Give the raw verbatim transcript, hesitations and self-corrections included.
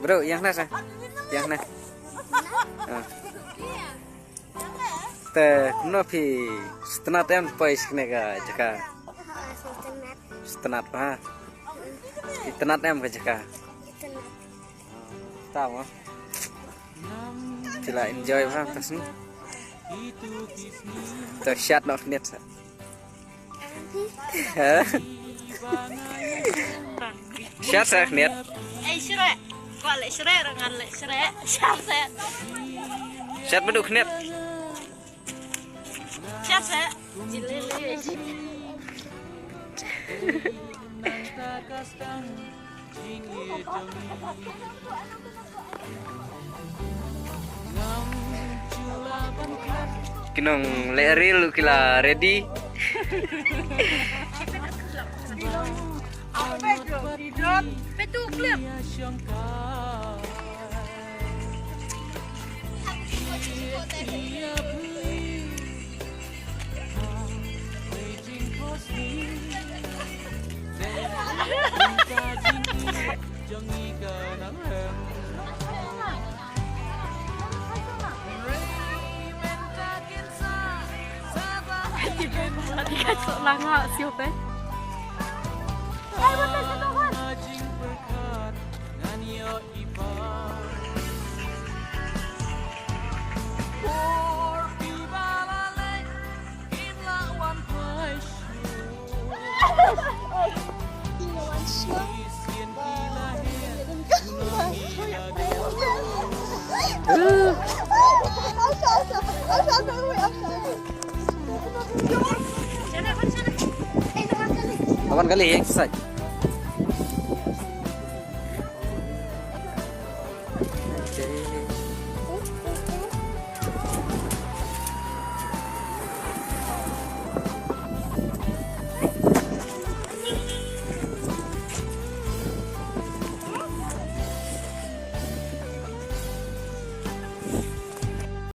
Bro, ïa nga sa. Ïa nga. Ah. Te kumno phi sngewtynnat em poi sha kane ka jaka? Sngewtynnat. Sngewtynnat ha. Phi tynnat em ka jaka? Tynnat. Tama. Phi la enjoy bha ta sni. Te shad noh khyndiat sa. Ha? Shad sa khyndiat. Ei shrek. Kwah leh shrek, rangan leh shrek. Shad sa. Shad badu khyndiat. Shad sa. Jilele. Ki nongleh reel ki la ready. Petu clip. Lawan kali exercise.